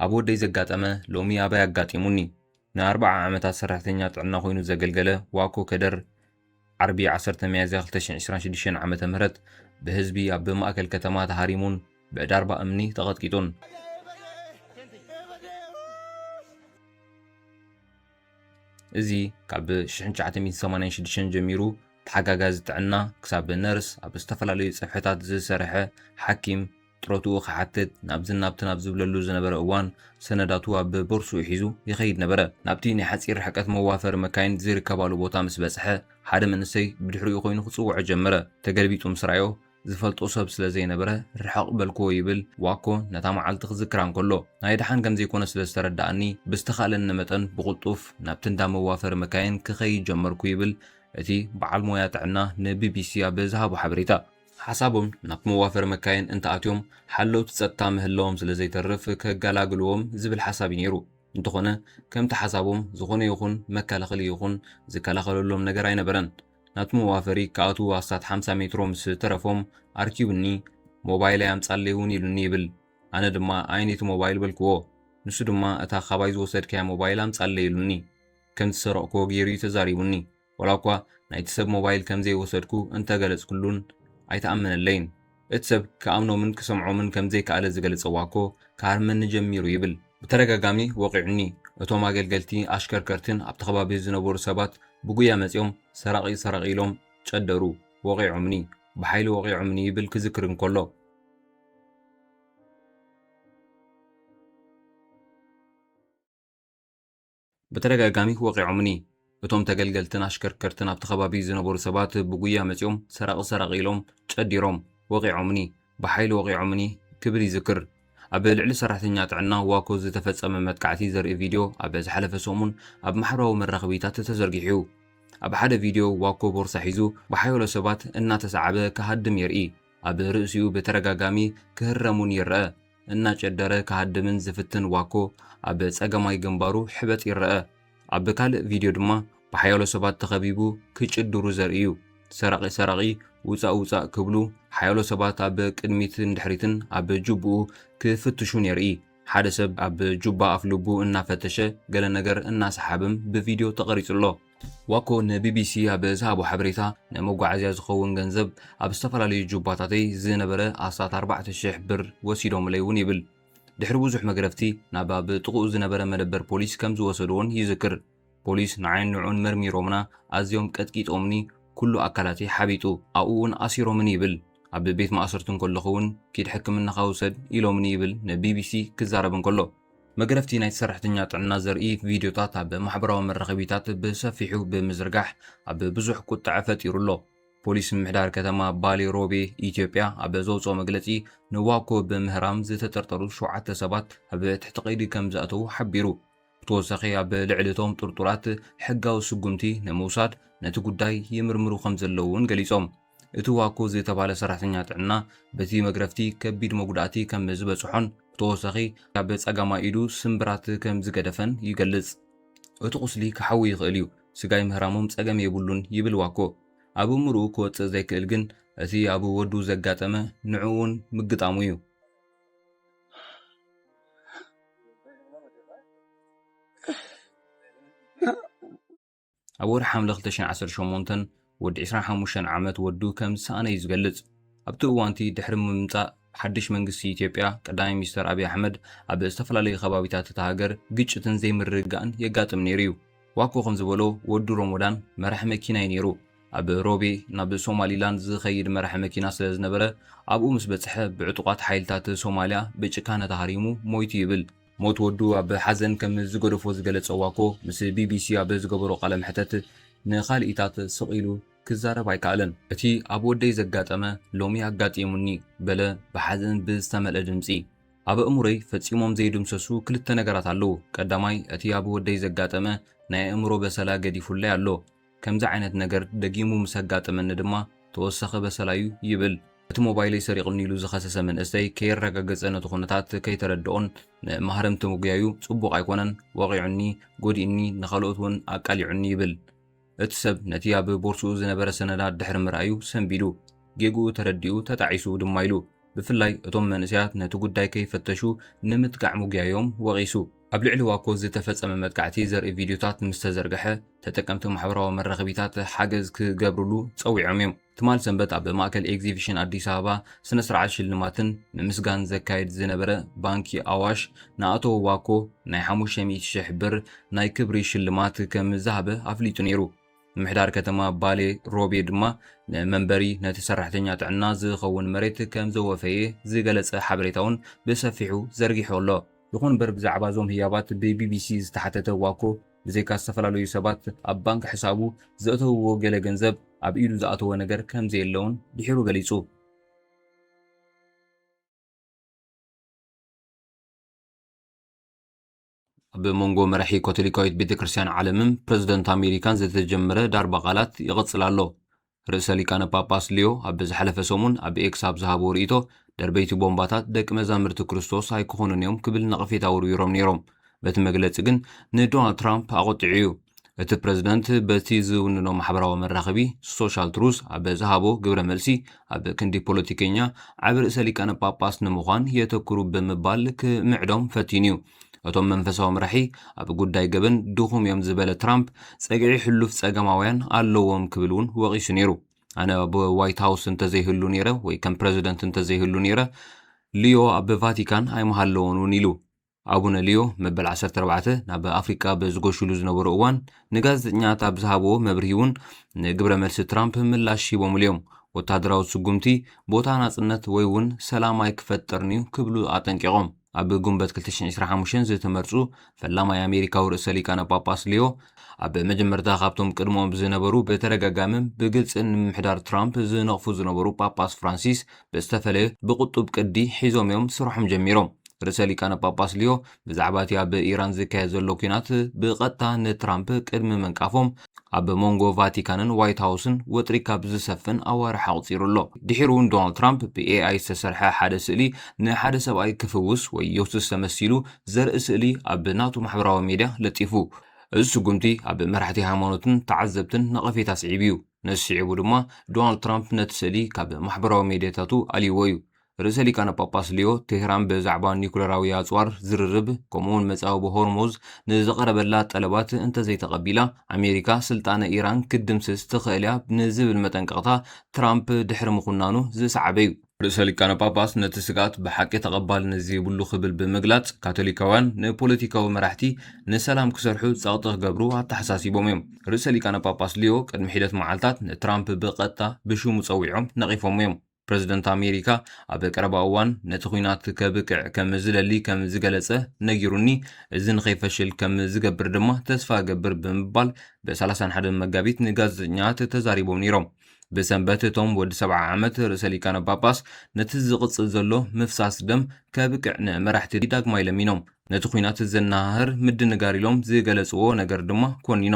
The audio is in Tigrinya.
ኣብ ወደይ ዘጋጠመ ሎሚ ኣባይ ኣጋጢሙኒ። ንኣርብዓ ዓመታት ሰራሕተኛ ጥዕና ኮይኑ ዘገልገለ ዋኮ ከደር፣ ዓርቢ ዓሰርተ ሚያዝያ ክልተ ሽሕን ዕስራን ሽዱሽተን ዓመተ ምህረት ብህዝቢ ኣብ ማእከል ከተማ ተሃሪሙን ብዳርባ እምኒ ተቐጥቂጡን። እዚ ካብ ሽሕን ትሽዓተ ሚእትን ሰማንያን ሽዱሽተን ጀሚሩ ተሓጋጋዚ ጥዕና ክሳብ ነርስ፣ ኣብ ዝተፈላለዩ ጽፍሕታት ዝሰርሐ ሓኪም፣ ጥሮትኡ ክሓትት ናብዚ ናብቲ ናብ ዝብለሉ ዝነበረ እዋን ሰነዳቱ ኣብ ቦርሱኡ ሒዙ ይኸይድ ነበረ። ናብቲ ናይ ሓጺር ርሕቀት መዋፈሪ መካይን ዝርከባሉ ቦታ ምስ በጽሐ ሓደ መንእሰይ ብድሕሪኡ ኮይኑ ክጽውዖ ጀመረ። ተገልቢጡ ምስ ረኣዮ ዝፈልጦ ሰብ ስለ ዘይነበረ ርሕቕ በልክዎ ይብል ዋኮ ነታ መዓልቲ ክዝክራ እንከሎ። ናይ ደሓን ከም ዘይኮነ ስለ ዝተረድኣኒ ብዝተኻእለኒ መጠን ብቕልጡፍ ናብቲ እንዳ መዋፈሪ መካይን ክኸይድ ጀመርኩ ይብል እቲ በዓል ሞያ ጥዕና ንቢቢሲ ኣብ ዝሃቦ ሓበሬታ። ሓሳቦም ናብቲ መዋፈሪ መካይን እንተኣትዮም ሓለውቲ ጸጥታ ምህላዎም ስለ ዘይተርፍ ከገላግልዎም ዝብል ሓሳብ እዩ ነይሩ። እንተኾነ ከምቲ ሓሳቦም ዝኾነ ይኹን መከላኸሊ ይኹን ዝከላኸለሎም ነገር ኣይነበረን። ናብቲ መዋፈሪ ክኣትዉ ኣስታት ሓምሳ ሜትሮ ምስ ተረፎም ኣርኪቡኒ፣ ሞባይለይ ኣምጻለይ እውን ኢሉኒ ይብል። ኣነ ድማ ኣየነይቲ ሞባይል በልክዎ። ንሱ ድማ እታ ካባይ ዝወሰድካያ ሞባይል ኣምጻለይ ኢሉኒ። ከም ዝሰረቕክዎ ገይሩ እዩ ተዛሪቡኒ። ወላ እኳ ናይቲ ሰብ ሞባይል ከም ዘይወሰድኩ እንተገለጽኩሉን ኣይተኣመነለይን። እቲ ሰብ ክኣምኖምን ክሰምዖምን ከም ዘይከኣለ ዝገልጸ ዋኮ ክሃርመኒ ጀሚሩ ይብል። ብተደጋጋሚ ወቒዑኒ። እቶም ኣገልገልቲ ኣሽከርከርትን ኣብቲ ከባቢ ዝነበሩ ሰባት ብጉያ መጺኦም ሰራቒ ሰራቒ ኢሎም ጨደሩ፣ ወቒዖምኒ፣ ብሓይሊ ወቒዖምኒ ይብል ክዝክር እንከሎ። ብተደጋጋሚ ወቒዖምኒ። እቶም ተገልገልትን ኣሽከርከርትን ኣብቲ ከባቢ ዝነበሩ ሰባት ብጉያ መጺኦም ሰራቒ ሰራቒ ኢሎም ጨዲሮም ወቒዖምኒ፣ ብሓይሊ ወቒዖምኒ ክብል ይዝክር። ኣብ ልዕሊ ሰራሕተኛ ጥዕና ዋኮ ዝተፈጸመ መጥቃዕቲ ዘርኢ ቪድዮ ኣብ ዝሓለፈ ሰሙን ኣብ ማሕበራዊ መራኸቢታት ተዘርጊሑ እዩ። ኣብ ሓደ ቪድዮ ዋኮ ቦርሳ ሒዙ ብሓያሎ ሰባት እናተሰዓበ ክሃድም የርኢ። ኣብ ርእሲኡ ብተደጋጋሚ ክህረም እውን ይረአ። እናጨደረ ክሃድምን ዝፍትን ዋኮ ኣብ ጸጋማይ ግንባሩ ሕበጥ ይረአ። ኣብ ካልእ ቪድዮ ድማ ብሓያሎ ሰባት ተኸቢቡ ክጭድሩ ዘርኢ እዩ። ሰራቒ ሰራቒ፣ ውጻእ ውጻእ ክብሉ ሓያሎ ሰባት ኣብ ቅድሚትን ድሕሪትን ኣብ ጁብኡ ክፍትሹን የርኢ። ሓደ ሰብ ኣብ ጁባ ኣፍልቡ እናፈተሸ ገለ ነገር እናሰሓብም ብቪድዮ ተቐሪጹ ኣሎ። ዋኮ ንቢቢሲ ኣብ ዝሃቦ ሓበሬታ፣ ንመጓዓዝያ ዝኸውን ገንዘብ ኣብ ዝተፈላለዩ ጁባታተይ ዝነበረ ኣስታት ኣርባዕተ ሽሕ ብር ወሲዶምለይ እውን ይብል። ድሕሪ ብዙሕ መግረፍቲ ናብ ኣብ ጥቕኡ ዝነበረ መደበር ፖሊስ ከም ዝወሰድዎን ይዝክር። ፖሊስ ንዓይን ንዑን መርሚሮምና ኣዝዮም ቀጥቂጦምኒ፣ ኩሉ ኣካላተይ ሓቢጡ፣ ኣብኡ እውን ኣሲሮምኒ ይብል። ኣብ ቤት ማእሰርቲ እንከለኹ እውን ኪድ ሕክምናኻ ውሰድ ኢሎምኒ ይብል ንቢቢሲ ክዛረብ እንከሎ። መግረፍቲ ናይቲ ሰራሕተኛ ጥዕና ዘርኢ ቪድዮታት ኣብ ማሕበራዊ መራኸቢታት ብሰፊሑ ብምዝርጋሕ ኣብ ብዙሕ ቁጥዐ ፈጢሩ ኣሎ። ፖሊስ ምምሕዳር ከተማ ባሌ ሮቤ ኢትዮጵያ ኣብ ዘውፅኦ መግለፂ ንዋኮ ብምህራም ዝተጠርጠሩ ሸውዓተ ሰባት ኣብ ትሕቲ ቀይዲ ከም ዝኣተዉ ሓቢሩ። ብተወሳኺ ኣብ ልዕሊ እቶም ጥርጡራት ሕጋዊ ስጉምቲ ንምውሳድ ነቲ ጉዳይ ይምርምሩ ከም ዘለዉ እውን ገሊፆም። እቲ ዋኮ ዝተባህለ ሰራሕተኛ ጥዕና በቲ መግረፍቲ ከቢድ መጉዳእቲ ከም ዝበፅሖን ብተወሳኺ ኣብ ጸጋማይ ኢዱ ስምብራት ከም ዝገደፈን ይገልጽ። እቲ ቁስሊ ክሓዊ ይኽእል እዩ፣ ስጋይ ምህራሞም ጸገም የብሉን ይብል ዋኮ። ኣብ እምርኡ ክወጽእ ዘይክእል ግን እቲ ኣብ ወዱ ዘጋጠመ ንዕኡን ምግጣሙ እዩ። ኣብ ወርሒ ሓምለ ክልተ ሽሕን ዓሰርተ ሸሞንተን ወዲ ዕስራን ሓሙሽተን ዓመት ወዱ ከም ዝሰኣነ እዩ ዝገልጽ። ኣብቲ እዋንቲ ድሕሪ ምምጻእ ሓድሽ መንግስቲ ኢትዮጵያ ቀዳማይ ሚኒስተር ኣብይ ኣሕመድ ኣብ ዝተፈላለዩ ከባቢታት እታ ሃገር ግጭትን ዘይምርግጋእን የጋጥም ነይሩ እዩ። ዋኮ ከም ዝበሎ ወዱ ሮሞዳን መራሒ መኪና እዩ ነይሩ። ኣብ ሮቤ ናብ ሶማሊላንድ ዝኸይድ መራሒ መኪና ስለ ዝነበረ ኣብኡ ምስ በጽሐ ብዕጡቓት ሓይልታት ሶማልያ ብጭካነ ተሃሪሙ ሞይቱ ይብል። ሞት ወዱ ኣብ ሓዘን ከም ዝገደፎ ዝገለጸ ዋኮ ምስ ቢቢሲ ኣብ ዝገበሮ ቃለ መሕተት ንኻልኢታት ስቕ ኢሉ ክዛረብ ኣይከኣለን። እቲ ኣብ ወደይ ዘጋጠመ ሎሚ ኣጋጢሙኒ በለ ብሓዘን ብዝተመልአ ድምጺ። ኣብ ኣእምሮይ ፈጺሞም ዘይድምሰሱ ክልተ ነገራት ኣለዉ። ቀዳማይ እቲ ኣብ ወደይ ዘጋጠመ ናይ ኣእምሮ በሰላ ገዲፉለይ ኣሎ። ከምዚ ዓይነት ነገር ደጊሙ ምስ ኣጋጠመኒ ድማ ተወሳኺ በሰላ እዩ ይብል። እቲ ሞባይለይ ሰሪቑኒ ኢሉ ዝኸሰሰ መንእሰይ ከየረጋገጸ ነቲ ኩነታት ከይተረድኦን ንማህረምቲ ምግያዩ ጽቡቕ ኣይኮነን፣ ወቒዑኒ፣ ጎዲኡኒ፣ ንኻልኦት እውን ኣቃሊዑኒ ይብል። እቲ ሰብ ነቲ ኣብ ቦርስኡ ዝነበረ ሰነዳት ድሕሪ ምርኣዩ ሰንቢዱ፣ ጌግኡ ተረዲኡ ተጣዒሱ ድማ ኢሉ። ብፍላይ እቶም መንእሰያት ነቲ ጉዳይ ከይፈተሹ ንምጥቃዕ ምጉያዮም ወቒሱ። ኣብ ልዕሊ ዋኮ ዝተፈጸመ መጥቃዕቲ ዘርኢ ቪድዮታት ምስ ተዘርግሐ፣ ተጠቀምቲ ማሕበራዊ መራኸቢታት ሓገዝ ክገብርሉ ጸዊዖም እዮም። ትማል ሰንበት ኣብ ማእከል ኤግዚቢሽን ኣዲስ ኣበባ ስነ ስርዓት ሽልማትን ምምስጋን ዘካየድ ዝነበረ ባንኪ ኣዋሽ ንኣቶ ዋኮ ናይ ሓሙሽተ ሚእቲ ሽሕ ብር ናይ ክብሪ ሽልማት ከም ዝሃበ ኣፍሊጡ ነይሩ። ምምሕዳር ከተማ ባሌ ሮቤ ድማ ንመንበሪ ነቲ ሰራሕተኛ ጥዕና ዝኸውን መሬት ከም ዘወፈየ ዝገለጸ ሓበሬታ እውን ብሰፊሑ ዘርጊሑ ኣሎ። ይኹን እምበር ብዛዕባ እዞም ህያባት ብቢቢሲ ዝተሓተተ ዋኮ ብዘይካ ዝተፈላለዩ ሰባት ኣብ ባንክ ሕሳቡ ዘእተውዎ ገለ ገንዘብ ኣብ ኢዱ ዝኣተወ ነገር ከም ዘየለውን ድሒሩ ገሊጹ። ኣብ መንጎ መራሒ ካቶሊካዊት ቤተ ክርስቲያን ዓለምን ፕረዚደንት ኣሜሪካን ዝተጀመረ ዳርባ ቃላት ይቕጽል ኣሎ። ርእሰ ሊቃነ ጳጳስ ሊዮ ኣብ ዝሓለፈ ሰሙን ኣብ ኤክስ ኣብ ዝሃቦ ርእይቶ፣ ደርበይቲ ቦምባታት ደቂ መዛምርቲ ክርስቶስ ኣይክኾኑን እዮም ክብል ነቐፌታ ወርዊሮም ነይሮም። በቲ መግለጺ ግን ንዶናልድ ትራምፕ ኣቖጢዑ እዩ። እቲ ፕረዚደንት በቲ ዝውንኖ ማሕበራዊ መራኸቢ ሶሻል ትሩዝ ኣብ ዝሃቦ ግብረ መልሲ፣ ኣብ ክንዲ ፖለቲከኛ ዓቢ ርእሰ ሊቃነ ጳጳስ ንምዃን የተኩሩ ብምባል ክምዕዶም ፈቲኑ እዩ። እቶም መንፈሳዊ መራሒ ኣብ ጉዳይ ገበን ድኹም እዮም ዝበለ ትራምፕ፣ ጸግዒ ሕሉፍ ጸገማውያን ኣለዎም ክብል እውን ወቒሱ ነይሩ። ኣነ ኣብ ዋይት ሃውስ እንተዘይህሉ ነይረ ወይ ከም ፕረዚደንት እንተዘይህሉ ነይረ፣ ሊዮ ኣብ ቫቲካን ኣይምሃለዎን እውን ኢሉ። ኣቡነ ሊዮ መበል ዓሰርተ ኣርባዕተ ናብ ኣፍሪቃ ኣብ ዝጎሽሉ ዝነበሩ እዋን ንጋዜጠኛታት ኣብ ዝሃብዎ መብርሂ እውን ንግብረ መልሲ ትራምፕ ምላሽ ሂቦምሉ እዮም። ወታደራዊ ስጉምቲ ቦታ ናጽነት ወይ እውን ሰላም ኣይክፈጥርን እዩ ክብሉ ኣጠንቂቖም። ኣብ ጉንበት ክልተ ሽሕን ዕስራን ሓሙሽተን ዝተመርጹ ፈላማይ ኣሜሪካዊ ርእሰ ሊቃነ ጳጳስ ሊዮ ኣብ መጀመርታ ካብቶም ቅድሞም ዝነበሩ ብተደጋጋሚ ብግልጺ ንምምሕዳር ትራምፕ ዝነቕፉ ዝነበሩ ጳጳስ ፍራንሲስ ብዝተፈለየ ብቕጡብ ቅዲ ሒዞም እዮም ስርሖም ጀሚሮም። ርእሰ ሊቃነ ጳጳስ ሊዮ ብዛዕባ እቲ ኣብ ኢራን ዝካየድ ዘሎ ኲናት ብቐጥታ ንትራምፕ ቅድሚ ምንቃፎም ኣብ መንጎ ቫቲካንን ዋይት ሃውስን ወጥሪ ካብ ዝሰፍን ኣዋርሕ ኣቑጺሩ ኣሎ። ድሒሩ እውን ዶናልድ ትራምፕ ብኤኣይ ዝተሰርሐ ሓደ ስእሊ ንሓደ ሰብኣይ ክፍውስ ወይ የሱስ ተመሲሉ ዘርኢ ስእሊ ኣብ ናቱ ማሕበራዊ ሜድያ ለጢፉ። እዚ ስጉምቲ ኣብ መራሕቲ ሃይማኖትን ተዓዘብትን ነቐፌታ ስዒቡ እዩ። ነዚ ስዒቡ ድማ ዶናልድ ትራምፕ ነቲ ስእሊ ካብ ማሕበራዊ ሜድያታቱ ኣልይዎ እዩ። ርእሰ ሊቃነ ጳጳስ ሊዮ ቴህራን ብዛዕባ ኒኩለራዊ ኣጽዋር ዝርርብ ከምኡውን መጻብቦ ሆርሙዝ ንዘቐረበላ ጠለባት እንተዘይተቐቢላ ኣሜሪካ ስልጣነ ኢራን ክትድምስስ ትኽእል እያ ንዝብል መጠንቀቕታ ትራምፕ ድሕሪ ምኹናኑ ዝሰዓበ እዩ። ርእሰ ሊቃነ ጳጳስ ነቲ ስግኣት ብሓቂ ተቐባልነት ዘይብሉ ክብል ብምግላጽ፣ ካቶሊካውያን ንፖለቲካዊ መራሕቲ ንሰላም ክሰርሑ ጸቕጢ ክገብሩ ኣተሓሳሲቦም እዮም። ርእሰ ሊቃነ ጳጳስ ሊዮ ቅድሚ ሒደት መዓልታት ንትራምፕ ብቐጥታ ብሽሙ ጸዊዖም ነቒፎም እዮም። ፕረዚደንት ኣሜሪካ ኣብ ቀረባ እዋን ነቲ ኲናት ከብቅዕ ከም ዝደሊ ከም ዝገለጸ ነጊሩኒ፣ እዚ ንኸይፈሽል ከም ዝገብር ድማ ተስፋ እገብር ብምባል ብ ሰላሳን ሓደን መጋቢት ንጋዜጠኛታት ተዛሪቦም ነይሮም። ብሰንበት እቶም ወዲ ሰብዓ ዓመት ርእሰ ሊቃነ ጳጳስ ነቲ ዝቕጽል ዘሎ ምፍሳስ ደም ከብቅዕ ንመራሕቲ ዳግማይ ለሚኖም። ነቲ ኲናት ዘነሃህር ምድንጋር ኢሎም ዝገለጽዎ ነገር ድማ ኮኒኖም።